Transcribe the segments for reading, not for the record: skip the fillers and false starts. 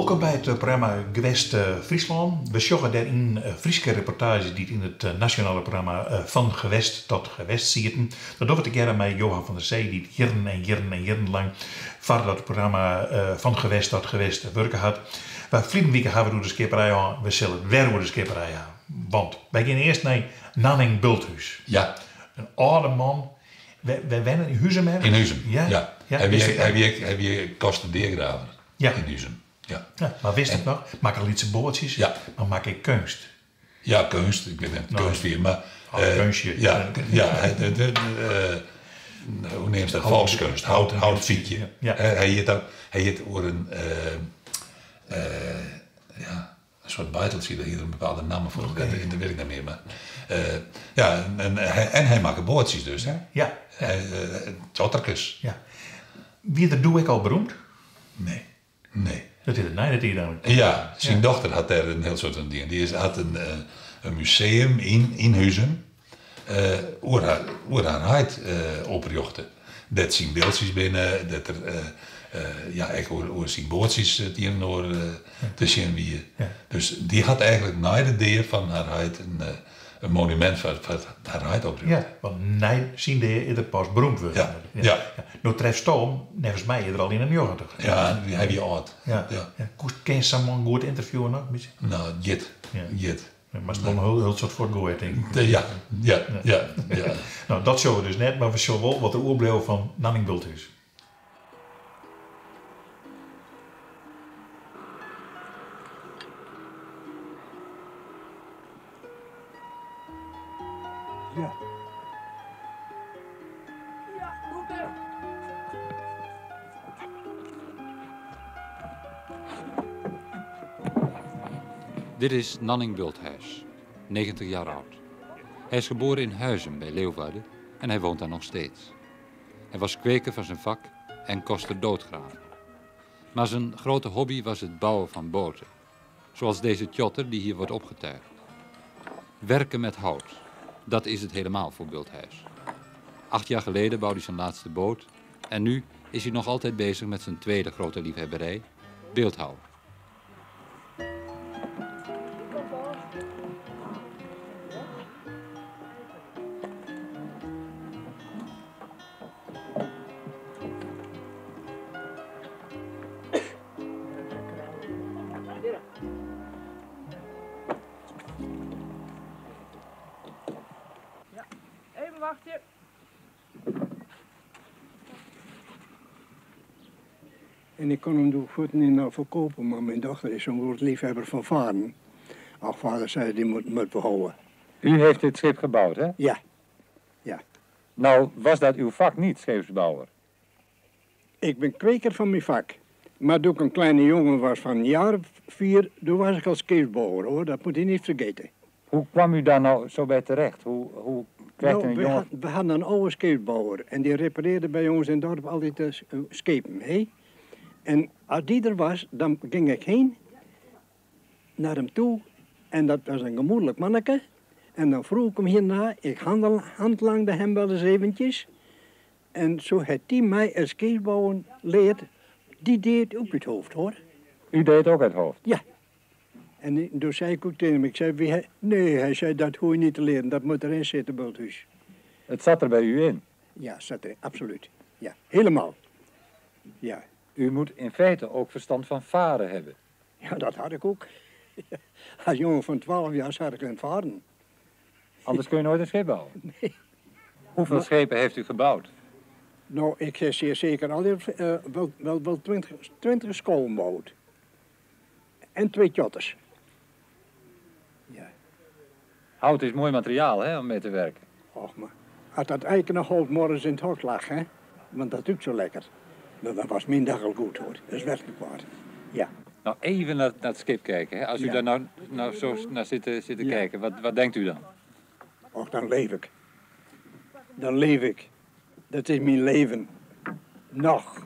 Wolkom by it programma Gewest Fryslân. We sjogge dêryn Fryske reportaazjes dy't yn it nasjonale programma Van Gewest tot Gewest sieten. Dat dogge we tegearre mei Johan van der Zee, dy't jierren en jierren en jierren lang foar dat programma Van Gewest tot Gewest wurke hat. Wy ferline wike hawwe we it oer de skipperij hân, we sille it wer oer de skipperij ha. Want wy geane earst nei Nanning Bulthuis. Ja. In âlde man. Wy wennen yn Huzum ergens? Yn Huzum, ja. ja. Hy wie, hy wie, hy wie koster-deagraver ja. yn Huzum. Ja. ja. Mar wist it noch? Makke lytse boatsjes, ja. mar makke ek keunst. Ja, keunst. Ik wit net, No. keunst wie, mar... Oh, keunstje. Ja, ja, hoe neamst dat? Volkskunst. Hout, houtfykje. Ja. Hy hjit dat, hy hjit oer in, ja, in soart beiteltsje, dêr hie er in bepaalde namme foar. Oké. Dat wit ik net mear, mar ja, en hy makke boatsjes dus, hè? Ja. Tjotterkes. Ja. Wie er doe ek al beroemd? Nee, nee. Dat is it nei de tiid eigentlik. Ja, syn dochter hat dêr in hiel soad oan dien. Dy is, hat in museum yn Huzum oer har, oer har heit oprjochte. Dêr't syn byldsjes binne, dêr't er ja, ek oer syn boatsjes it ien en oar te sjen wie. Dus dy hat eigentlik nei de dea fan har heit in monumint foar har heit oprjochte. Ja, want nei syn dea is er pas beroemd wurden. Ja, ja. No trefsto him, neffens my is er al yn de 90. Ja, hy wie âld. Ja. Ja. Koest, kinst sa'n man goed ynterviewe noch? No, giet. Ja. Giet. Moatst wol in hiel soad fuortgoaie, tink ik. Ja, ja, ja, ja. No, dat sjogge we dus net, mar we sjogge wol wat der oerbleau fan Nanning Bulthuis. Ja. Dit is Nanning Bulthuis, 90 jaar oud. Hij is geboren in Huizum bij Leeuwarden en hij woont daar nog steeds. Hij was kweker van zijn vak en koster doodgraver. Maar zijn grote hobby was het bouwen van boten. Zoals deze tjotter die hier wordt opgetuigd. Werken met hout, dat is het helemaal voor Bulthuis. 8 jaar geleden bouwde hij zijn laatste boot en nu is hij nog altijd bezig met zijn tweede grote liefhebberij, beeldhouwen. Ja, even wachten. En ik kon hem door voet niet naar verkopen, maar mijn dochter is zo'n groot liefhebber van varen. Ach, vader zei, die moet behouden. U heeft dit schip gebouwd, hè? Ja. Ja. Nou, was dat uw vak niet, scheepsbouwer? Ik ben kweker van mijn vak. Maar toen ik een kleine jongen was van een jaar of 4, toen was ik al scheepsbouwer, hoor. Dat moet je niet vergeten. Hoe kwam u daar nou zo bij terecht? Hoe krijgt een jongen... We hadden een oude scheepsbouwer en die repareerde bij ons in het dorp altijd de schepen, hè? En als die er was, dan ging ik heen naar hem toe en dat was een gemoedelijk manneke. En dan vroeg ik hem hierna, ik handlangde hem wel eens eventjes. En zo heeft die mij het scheepsbouwen leerd, die deed ook het hoofd, hoor. U deed ook het hoofd? Ja. En toen zei ik ook tegen hem, ik zei, wie hij-? Nee, hij zei, dat hoef je niet te leren, dat moet erin zitten, Bulthuis. Het zat er bij u in? Ja, het zat erin, absoluut. Ja, helemaal. Ja. U moet in feite ook verstand van varen hebben. Ja, dat had ik ook. Als jongen van 12 jaar zat ik in het varen. Anders kun je nooit een schip bouwen. Nee. Hoeveel schepen heeft u gebouwd? Nou, ik heb zeer zeker al wel 20 scholen gebouwd. En 2 tjotters. Ja. Hout is mooi materiaal, hè, om mee te werken. Och, maar als dat eiken hout morgens in het hok lag, hè, want dat doet zo lekker. Nou, dat was mijn dag al goed, hoor. Dat is werkelijk waar. Ja. Nou, even naar het schip kijken, hè. Als u Ja. daar nou zo naar zit te Ja. kijken, wat denkt u dan? Och, dan leef ik. Dan leef ik. Dat is mijn leven. Nog.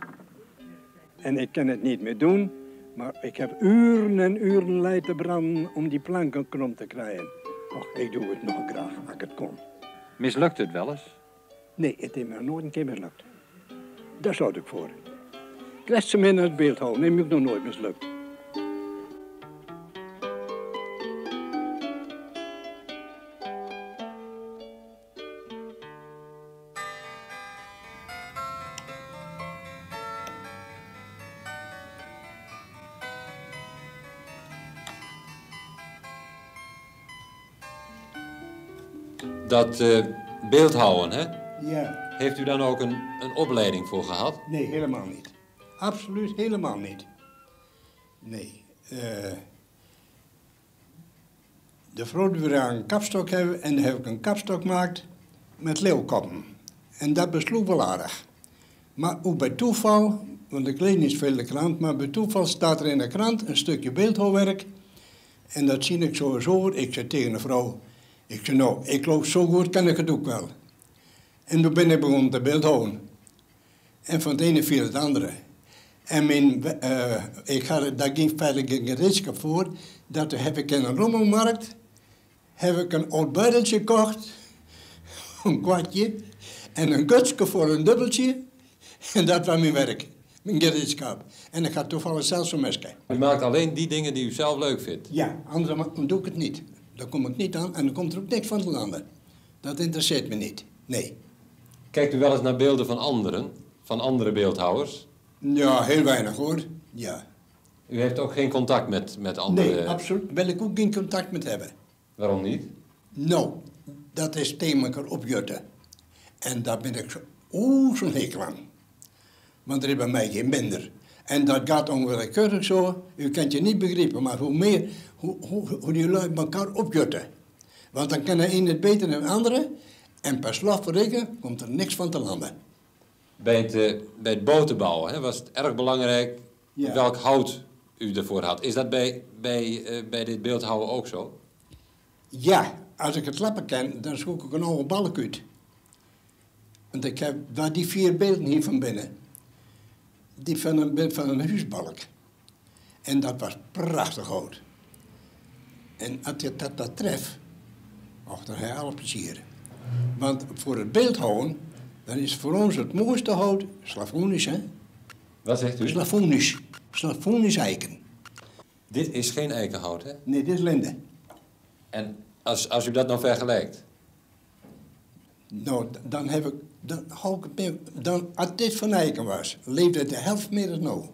En ik kan het niet meer doen, maar ik heb uren en uren leid te branden om die planken krom te krijgen. Och, ik doe het nog graag, als ik het kon. Mislukt het wel eens? Nee, het is me nooit een keer mislukt. Daar zou ik voor. Krijgt ze me in het beeld houden, neem ik nog nooit mislukt. Dat eh, beeldhouwen, hè? Ja. Heeft u dan ook een, een opleiding voor gehad? Nee, helemaal niet. Absoluut helemaal niet. Nee. Eh, de vrouw die we een kapstok hebben en daar heb ik een kapstok gemaakt met leeuwkoppen. En dat besloeg wel aardig. Maar ook bij toeval, want ik lees niet veel de krant, maar bij toeval staat er in de krant een stukje beeldhouwwerk. En dat zie ik zo eens over. Ik zei tegen de vrouw, ik zei nou, ik geloof zo goed kan ik het ook wel. En toen ben ik begonnen te beeldhouwen. En van het ene viel het andere. En mijn, eh, ik had daar ging verder geen gereedschap voor. Dat heb ik in een rommelmarkt heb ik een oud buideltje gekocht. Een kwartje. En een gutske voor een dubbeltje. En dat was mijn werk. Mijn gereedschap. En ik had toevallig zelfs zo'n mesje. U maakt alleen die dingen die u zelf leuk vindt. Ja, anders doe ik het niet. Daar kom ik niet aan en dan komt er ook niks van te landen. Dat interesseert me niet. Nee. Kijkt u wel eens naar beelden van anderen? Van andere beeldhouwers? Ja, heel weinig hoor. Ja. U heeft ook geen contact met, met andere... Nee, absoluut. Wil ik ook geen contact met hebben. Waarom niet? Nou, dat is tegen elkaar opjutten. En daar ben ik zo, oeh, zo'n hekel aan. Want er is bij mij geen minder. En dat gaat onwillekeurig zo. U kunt je niet begrijpen, maar hoe meer, hoe, hoe, hoe die lui elkaar opjutten. Want dan kan de een het beter dan de andere. En per slag voor reken komt er niks van te landen. Bij het, eh, bij het boten bouwen hè, was het erg belangrijk Ja. welk hout u ervoor had. Is dat bij, bij, eh, bij dit beeldhouwen ook zo? Ja, als ik het lappen ken, dan zoek ik een oude balk uit. Want ik heb waar die vier beelden hier van binnen. Die van een, van een huisbalk. En dat was prachtig hout. En als je dat, dat treft, och, dan heb je alle plezier. Want voor het beeldhouden, dan is voor ons het mooiste hout Slavonisch, hè? Wat zegt u? Slavonisch. Slavonisch eiken. Dit is geen eikenhout, hè? Nee, dit is linde. En als, als u dat nou vergelijkt, Nou, dan heb ik, dan hou ik het meer, dan, als dit van eiken was, leefde het de helft meer dan nou.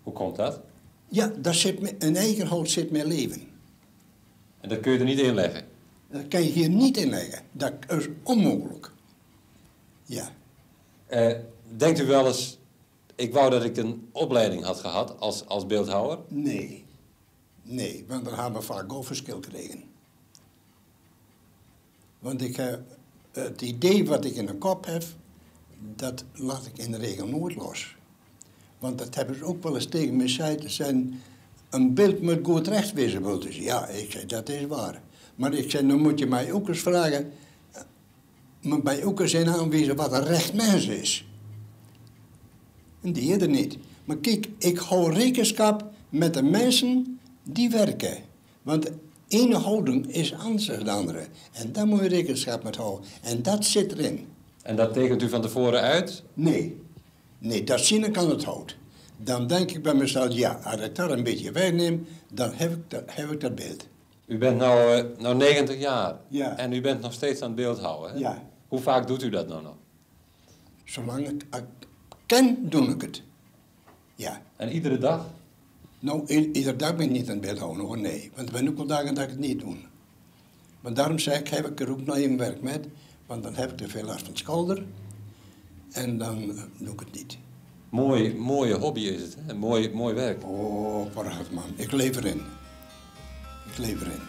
hoe komt dat? Ja, daar zit me, een eikenhout zit meer leven. En dat kun je er niet in leggen. Dat kan je hier niet in leggen. Dat is onmogelijk. Ja. Eh, denkt u wel eens, ik wou dat ik een opleiding had gehad als, als beeldhouwer? Nee. Nee, want dan hebben we vaak ook verschil gekregen. Want ik heb het idee wat ik in de kop heb, dat laat ik in de regel nooit los. Want dat hebben ze ook wel eens tegen me gezegd. Zijn, een beeld moet goed recht wezen, wilden ze. Ja, ik zei, dat is waar. Maar ik zei, dan moet je mij ook eens vragen, moet mij ook eens in aanwijzen wat een recht mens is. En die is er niet. Maar kijk, ik hou rekenschap met de mensen die werken. Want ene houding is anders dan de andere. En daar moet je rekenschap mee houden. En dat zit erin. En dat tekent u van tevoren uit? Nee. Nee, dat zie ik aan het hout. Dan denk ik bij mezelf, ja, als ik daar een beetje wegneem, dan heb ik dat, heb ik dat beeld. U bent nou, eh, nou 90 jaar Ja. en u bent nog steeds aan het beeldhouwen, hè? Ja. Hoe vaak doet u dat nou nog? Zolang ik het ken, doe ik het. Ja. En iedere dag? Nou, iedere dag ben ik niet aan het beeld houden, hoor, nee. Want er zijn ook wel dagen dat ik het niet doe. Maar daarom zeg ik, heb ik er ook nog even werk met. Want dan heb ik te veel last van het schouder. En dan eh, doe ik het niet. Mooi, mooie hobby is het, hè? Mooi, mooi werk. Oh, prachtig man. Ik leef erin. Ik leef erin.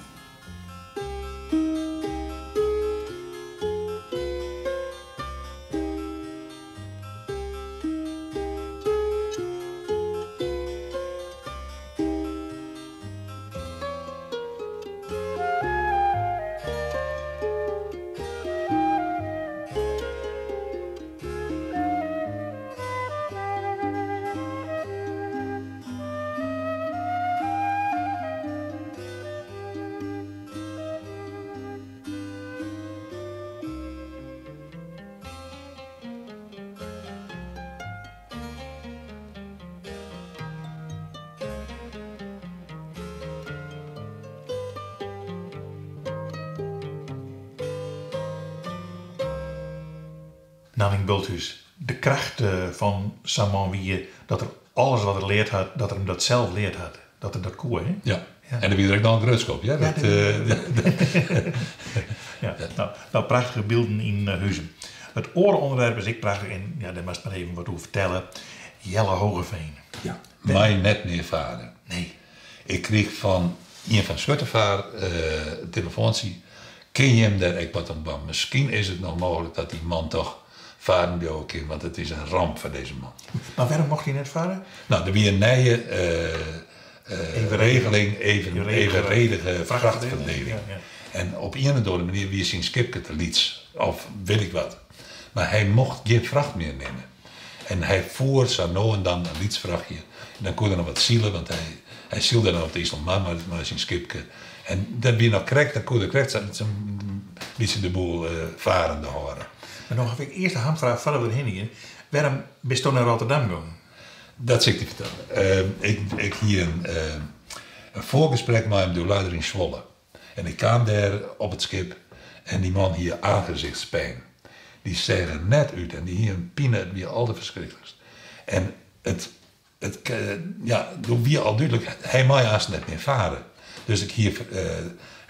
Nanning Bulthuis. De kracht eh, van Saman wie dat er alles wat er leerd had, dat er hem dat zelf leerd had. Dat er dat koe, hè? Ja. Ja. En dan wie er ook nog een grootskop, ja? Dat, dat- eh, Ja. No, no, prachtige bylden yn Huzum. It oare ûnderwerp is ek prachtich en ja, dêr moatst mar even wat oer fertelle. Jelle Hogeveen. Ja. Mei net mear faren. Nee. Ik kriich fan ien fan Schuttevaer in telefoantsje, kin jim dêr ek wat oan dwaan? Miskien is it noch mooglik dat dy man toch faren bliuwe kin, want it is in ramp foar dizze man. Mar wêrom mocht hy net farre? No, der wie in nije regeling, evenredige frachtferdieling. En op ien of oare manier wie syn skipke te lyts, of wit ik wat. Mar hy mocht gjin fracht mear nimme. En hy foer sa no en dan in lyts frachtje. En dan koe er noch wat sile, want hy, hy sylde dan op de Iselmar mei syn skipke. En dat wie noch krekt, dan koe er krekt sa'n bytsje de boel farende hâlde. Mar no haw ik earst de hamfraach foardat we derhinne gean. Wêrom bisto nei Rotterdam gongen? Dat sil ik dy fertelle. Ik hie in foargesprek mei him, doe lei er yn Zwolle. En ik kaam dêr op it skip en dy man hie aangezichtspijn. Dy seach der net út en dy hie in pine, it wie alderferskriklikst. En it, it, ja, doe wie al dúdlik, hy mei aanst net mear fare. Dus ik hie,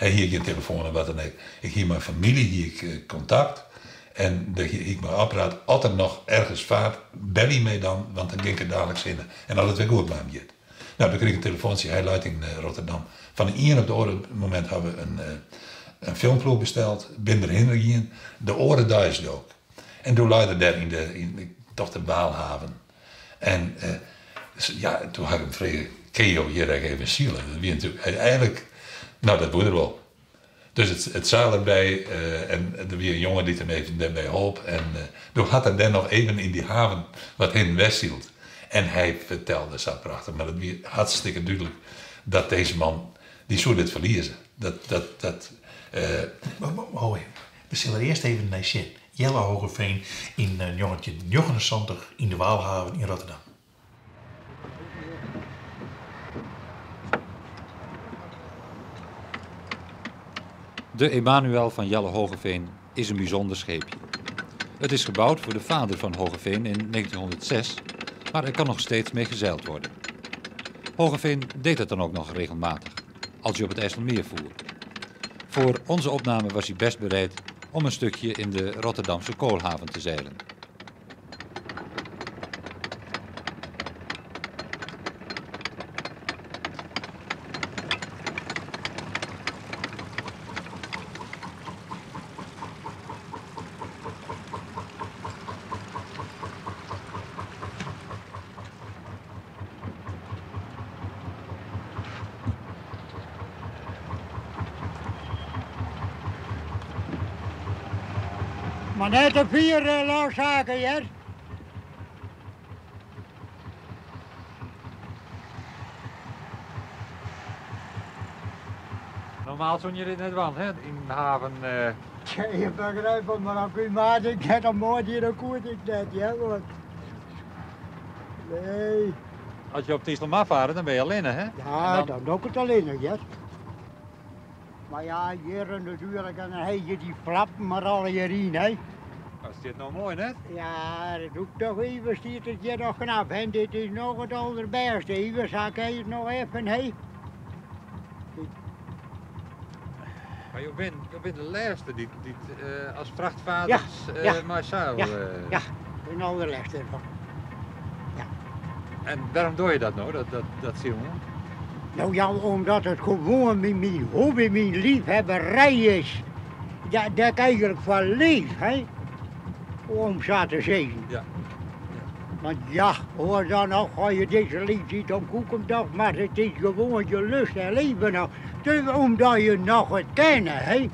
hy hie gjin telefoan of wat dan ek. Ik hie mei famylje hie ik kontakt en dêr hie ik mei ôfpraat, as er noch ergens faart, belje my dan, want dan gean ik der daliks hinne. En as it wer goed mei him giet. No, doe krige ik in telefoantsje, hy leit yn Rotterdam. Fan de ien op de oare momint hawwe we in filmploech besteld, bin der hinne gien, de oare deis leau ik. En doe lei er dêr yn de, ik tocht de Waalhaven. En ja, toen ha ik him frege, kinne jo hjir ek even sile? Dat wie natuerlik eigenlijk, no dat woe er wol. Dus it seil derby en der wie in jonge dy't him even dêrby holp. En doe hat er dêr noch even yn dy haven wat hinne en wer syld. En hy fertelde sa prachtich, mar it wie hartstikke dúdlik dat dizze man, dy soe dit ferlieze. Dat, dat, dat. Ho even, we sille der earst even nei sjen. Jelle Hogeveen yn 1979 yn de Waalhaven yn Rotterdam. De Emanuel van Jelle Hogeveen is een bijzonder scheepje. Het is gebouwd voor de vader van Hogeveen in 1906, maar er kan nog steeds mee gezeild worden. Hogeveen deed dat dan ook nog regelmatig, als hij op het IJsselmeer voer. Voor onze opname was hij best bereid om een stukje in de Rotterdamse Koolhaven te zeilen. Maar net de vier loshaken, ja. Normaal zou je dit net wel, hè? In de haven. Ja, je begrijpt het, maar op uw maat, ik heb een mooi hier een koert ik net, ja, want... Nee. Als je op het IJsselmeer vaart, dan ben je alleen, hè? Ja, dan doe ik het alleen, ja. Maar ja, hier natuurlijk, en dan heb je die flappen maar al hierin, hè. Dat is dit nou mooi, net? Ja, dat doe ik toch even, stiet het hier nog knap, hè. Dit is nog het allerbeste. Even zal ik het nog even, hè. Maar je bent de laatste die als vrachtvaders, Ja, ja. maar zeil, Ja, ja, ik ben de allerlaatste ervan. Ja. En waarom doe je dat nou, dat zien? Nou ja, omdat het gewoon mijn hobby, mijn liefhebberij is. Ja, dat ik eigenlijk van leef, hè. Om zo te zeggen. Ja. Want ja, hoor dan nog, ga je deze lief ziet, dan koek hem toch, maar het is gewoon je lust en leven nog. Dus omdat je nog het kennen, hè.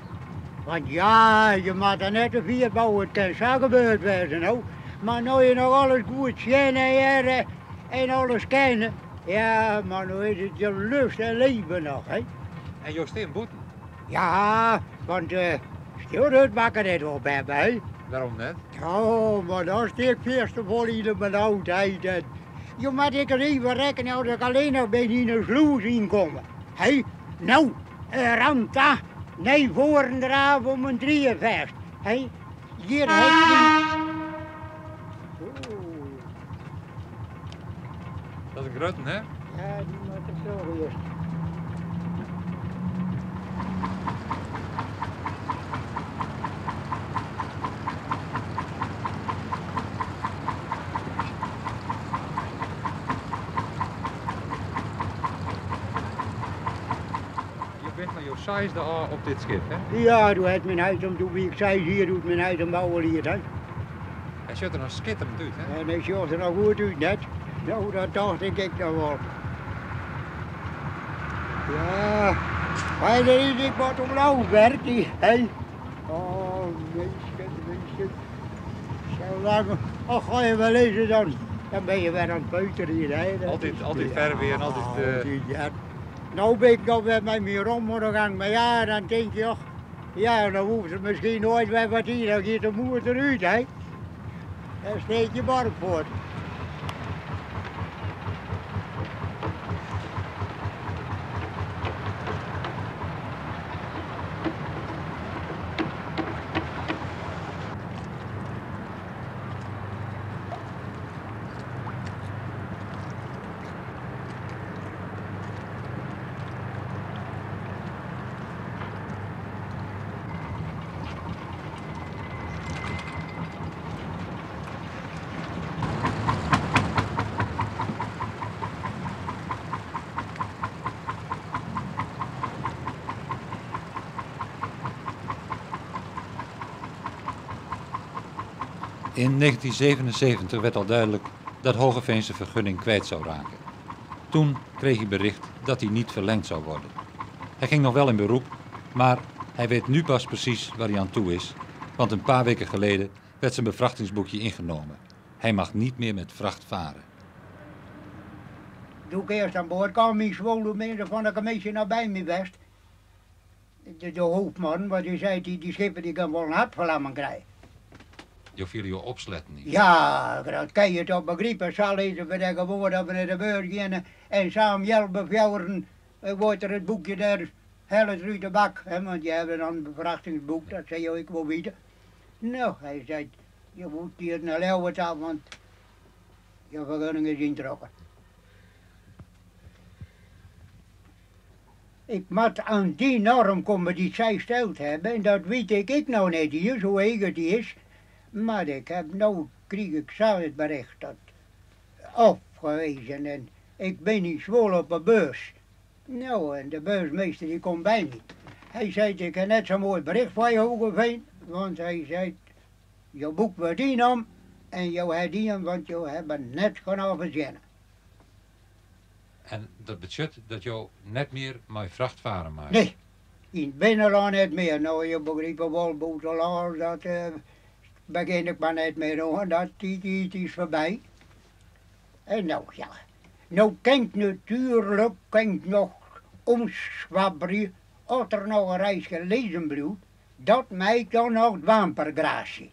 Want ja, je moet er net een vier bouwen, het kan zo gebeurd wezen, nou. Maar nou je nog alles goed zien en alles kennen, ja, maar nu is het je lust en leven nog, hè. En je steekt boeten? Ja, want stuur het bakken net op hebben, hè. Waarom net? Oh, maar dan steek ik eerst vol in mijn oudheid. En je moet ik er even rekenen als ik alleen nog ben in een sloes inkomen. Hé, nou, Ranta, nee, voor en eraf om een drieën vast. Hé, hier heb je... Oeh. Dat is een grote, hè? Ja, die moet ik zo eerst. seisde ôf op dit skip, hè? Ja, doe hat myn heit him, doe wie ik seis jier, doe't myn heit him bouwe liet, hè. Hy sjocht der noch skitterend út, hè? En hy sjocht der noch goed út, net? No, dat tocht ik ek noch wol. Ja, mar der is ek wat om lau, Bertie, hè? Oh, minsken, minsken. Zo lang, och, ga je wel lezen dan, dan ben je weer aan het peuteren hier, hè? Dat Altyd, is- altyd ver weer en altyd, Ja, altyd, ja. Nou ben ik nog weer met mijn rommelgang, maar ja, dan denk je, och, ja, dan hoeft ze misschien nooit weer wat hier, dan gaat de moer eruit, hè? Daar steek je borg voor. In 1977 werd al duidelijk dat Hoogeveen zijn vergunning kwijt zou raken. Toen kreeg hij bericht dat hij niet verlengd zou worden. Hij ging nog wel in beroep, maar hij weet nu pas precies waar hij aan toe is, want een paar weken geleden werd zijn bevrachtingsboekje ingenomen. Hij mag niet meer met vracht varen. Toen ik eerst aan boord kwam, mijn zwolle mensen van de commissie naar bij me west. De hoofdman, want die zei, die schipper die kan wel een hartverlamming krijgen. Je viel je opsletten niet. Ja, dat kan je toch begrijpen. Zal eens we daar gewoon dat we naar de beurs gaan en samen jelbe fjouweren, wordt er het boekje daar, hel het uit de bak. Hè, want je hebt dan een bevrachtingsboek, dat zei je ik wel weten. Nou, hij zei, je moet hier naar Leeuwarden, want je vergunning is introkken. Ik moet aan die norm komen die zij gesteld hebben en dat weet ik ik nou net hier, hoe heet het is. Maar ik heb nou, kreeg ik zelf het bericht dat afgewezen en ik ben in Zwolle op een beurs. Nou, en de beursmeester die komt bij me. Hij zei, ik heb net zo'n mooi bericht van je Hoogeveen, want hij zei, je boek wordt innam en jou herdienen, want jou hebben net genoeg verzinnen. En dat betekent dat jou net meer met vracht varen maakt? Nee, in het binnenland net meer. Nou, je begrijpt wel, Boetelaar, dat begin ik maar net meer aan, dat die is voorbij. En nou ja, nou kan ik natuurlijk kan ik nog omzwabberen, als er nog een reis gelezen blijft, dat mij dan nog dwampergratie.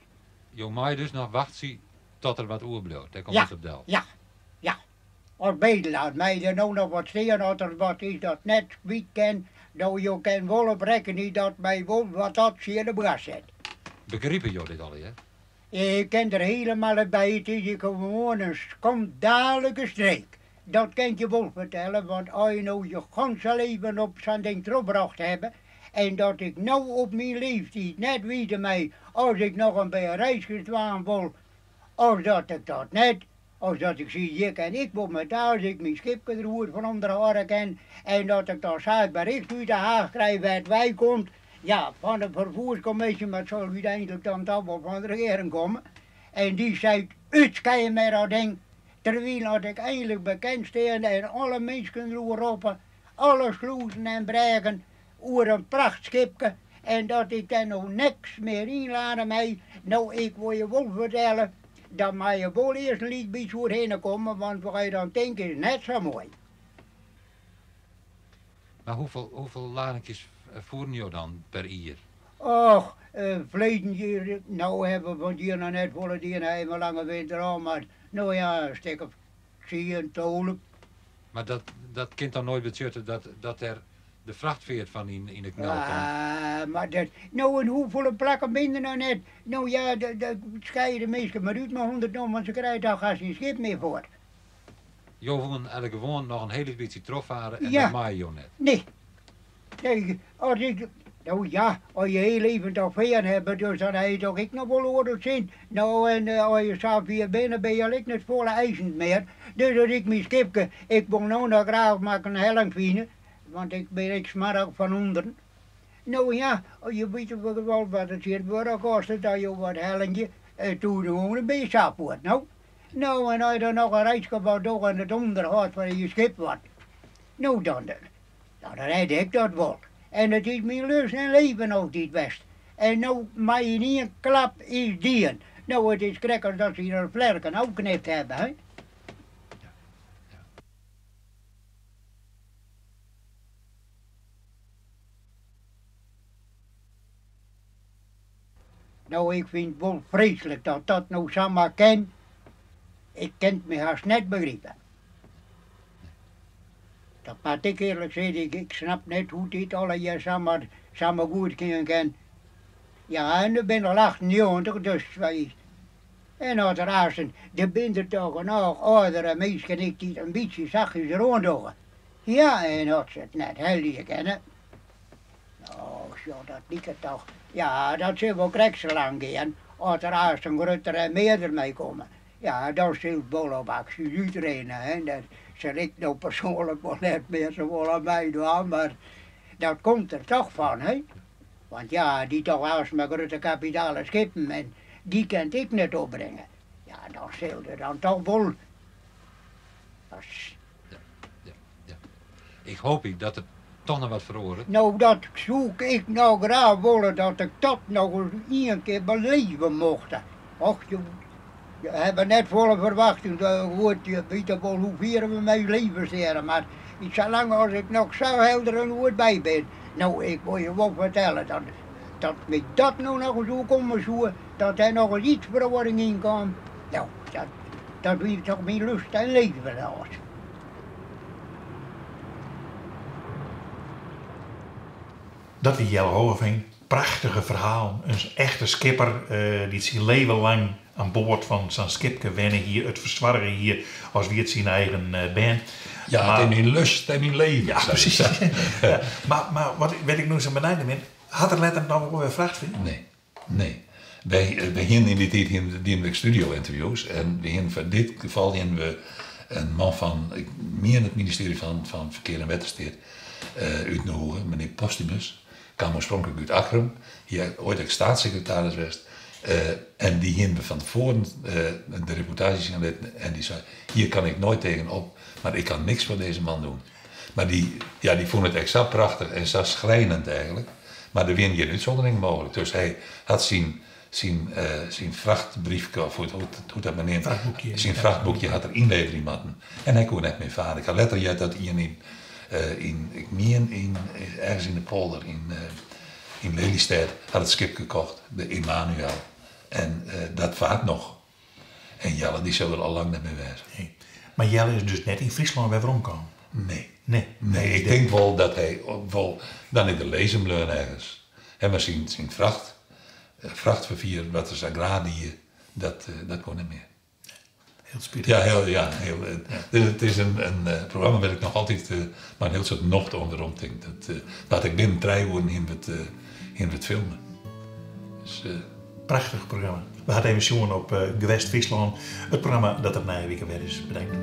Je mag dus nog wachten tot er wat oerblijft, daar komt Ja. het op del. Ja, ja. Als bedelaar mij er nou nog wat steen, als er wat is dat net wie ken, nou je kan wel op rekenen dat mij wel wat dat in de bras zet. Begrijpen jullie dit al, hè? Ik ken er helemaal bij, het is gewoon een schandalige streek. Dat kan ik je wel vertellen, want als je nou je ganse leven op zo'n ding teruggebracht hebben, en dat ik nou op mijn leeftijd net weet mij, als ik nog een beetje reisgedwaan wil, als dat ik dat net, als dat ik zie, ik en ik wil met als ik mijn schipje eroer van onder de haren ken, en dat ik dan zaak bericht uit de Haag krijg waar het wij komt, ja, van de vervoerscommissie, maar het zal uiteindelijk dan toch wel van de regering komen. En die zei, uitschijnen met dat ding. Terwijl dat ik eindelijk bekend steen en alle mensen roepen, alle sloezen en bregen, over een prachtschipje. En dat ik daar nou niks meer inladen mij. Nou, ik wil je wel vertellen, dat mij je wel eerst een lied bij heen komen, want wat je dan denkt is net zo mooi. Maar hoeveel ladingjes voeren jou dan per jaar? Och, verleden jaar, nou hebben we van hier nog net volle die en een lange winter al, maar nou ja, een stuk of 10 tolen. Maar dat kind dan nooit betutten dat er de vrachtveert van in de knel komt? Ah, maar dat, nou en hoeveel plakken minder nou net? Nou ja, dat scheiden mensen maar uit maar 100 ton, want ze krijgen daar geen schip meer voor. Jo woon eigenlijk gewoon nog een hele beetje terugvaren en Ja. dat maai je net. Nee. Nee, als ik, nou ja, als je heel even toch veer hebt, dus dan heb je toch ik nog wel oorlog zin. Nou, en als je s'avonds hier binnen ben je al ik niet volle eisend meer. Dus als ik mijn schipje, ik wil nou nog graag maar een helling vinden, want ik ben ik smarag van onderen. No ja, je witte wol wat it tsjintwurdich kostet as jo wat helje, 1000 gûne bin je sa fuort, no. No, en as je dan noch in reiske wat dogge en it ûnderhâld fan je skip wat, no dan, dan rêd ik dat wol. En it is myn lust en leven altyd west. En no mei yn ien klap is dien. No, it is krekt as dat se der in flerken ôfknipt hawwe, hè. No, ik fyn it wol freeslik dat dat no samar kin. Ik kin it my hast net begripe. Dat moat ik earlik sizze, ik snap net hoe't dit allegear samar, samar goed gean kin. Ja, en der binne al 98, dus wy. En as der aansten, der binne der toch genôch âldere minsken ek dy't in bytsje sachtjes deroan dogge. Ja, en as se it net helje kinne, no, sjoch, dat liket toch, ja, dat sil wol krekt sa lang gean, as der aanst in gruttere en mearder mei komme. Ja, dan sil it wol op aksjes útrinne, hè. Dat sil ik no persoanlik wol net mear safolle meidwaan, mar dat komt der toch fan, hè. Want ja, dy toch aanst mei grutte kapitale skippen en dy kin it ek net opbringe. Ja, dan sil der dan toch wol. Ja, ja, ja. Ik hoop ek dat der toch noch wat feroaret. No, dat soe ik no graach wolle, dat ik dat noch ris ien kear beleve mocht. Och, je, je hawwe net folle ferwachting, goed, je witte wol hoe fier we mei ús leven steane, mar salang as ik noch sa helder en goed by bin, no, ik wol je wol fertelle dat, dat my dat no noch ris oerkomme soe, dat dêr noch ris iets feroaring yn kaam, no, dat, dat wie toch myn lust en leven alles. Dat wie Jelle Hogeveen. Prachtige ferhalen. In echte skipper dy't syn leven lang oan board fan sa'n skipke wenne hie, it fersoarge hie as wie it syn eigen bern. Ja, Mar- it is myn lust en myn leven. Ja, presys. Ja. Mar wat, wêr't ik no sa benijd nei bin, hat er letter noch wol wer fracht fearn? Nee, nee. Wy hienen yn dy tiid dienen we ek studio-ynterviews en we hienen foar dit gefal hienen we in man fan, ik mien it ministearje fan Ferkear en Wettersteat útnûge, menear Posthumus, kaam oarspronklik út Akkrum, hie oait ek steatssekretaris west. En dy hienen we fan tefoaren de reportaazje sjen litten en dy sei, hier kan ik nooit tegenop, maar ik kan niks voor deze man doen. Mar dy, ja, dy fûn it ek sa prachtich en sa schrijnend eigenlijk. Mar der wiene gjin útsûnderingen mooglik. Dus hy hat syn frachtbriefke, of hoe't dat mar neamt, Frachtboekje. Syn frachtboekje hat er ynleverje moatten. En hy koe net mear farre. Ik ha letter heard dat ien yn, ik mien yn, ergens yn de polder yn Lelystêd, hat it skip gekocht, de Emanuel. En dat fart noch. En Jelle, dy sil der al lang net mear wêze. Nee. Mar Jelle is dus net yn Fryslân wer weromkaam? Nee. Nee. Nee, ik tink wol dat hy wol, dan is er lizzen bleaun ergens. Hè, mar syn frachtferfier, wat er sa graach die, dat koe net mear. Hiel spitich. Ja, hiel, ja, hiel, dus it is in programma wêr't ik noch altyd mei in hiel soad nocht oan werom tink. Dat ik binnen 3 oeren hiene we it filme. Dus, Prachtich programma. We hawwe even sjoen op Gewest Fryslân, it programma dat der nije wike wer is. Bedankt.